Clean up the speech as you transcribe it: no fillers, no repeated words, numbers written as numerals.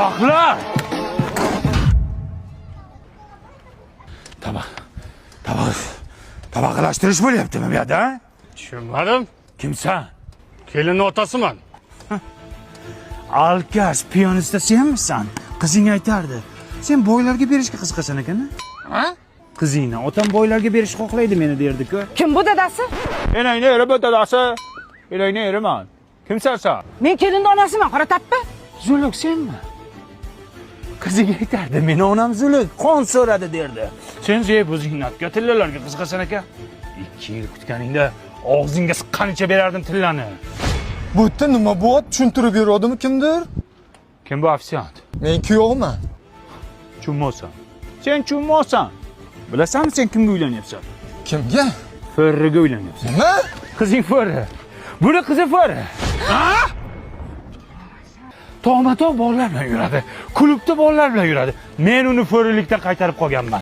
Badbaxtlar! Tabaq. Tabaq. Tabaqalashtirish bo'lyaptimi bu yerda? A? Tushunmadim. Kimsan? Kelinni otasiman. Alkash, piyonista senmisan? Qizing aytardi. Sen boylarga berishga qiziqasan ekan, Ha? Qizingni otam boylarga berishni xohlaydi meni derdi-ku. Kim bu dadasi? Enangni eri bu dadasi. Enangni eriman. Kimsan sen? Men kelinni onasiman, qora tappa. Zuluk senmi? Qizing aytardi, meni onam Zuluk, qon so'radi derdi. Sen zeb o'zingnatga tillalarga qiziqasan ekan. 2 yil kutganingda og'zingga siqqanicha berardim tillani. Bu yerda nima bo'lyapti? Tushuntirib beryaptimi kimdir? Kim bu ofitsiant? Men kuyovman. Chummosan. Sen chummosan. Bilasanmi sen kimga uylanyapsan? Kimga? Ferriga uylanyapsan. Nima? Qizing Ferri. Buni qizi Ferri. Ha? Tog'ma tog' bolalar bilan yuradi. Klubda bolalar bilan yuradi. Men uni Ferrilikdan qaytarib qolganman.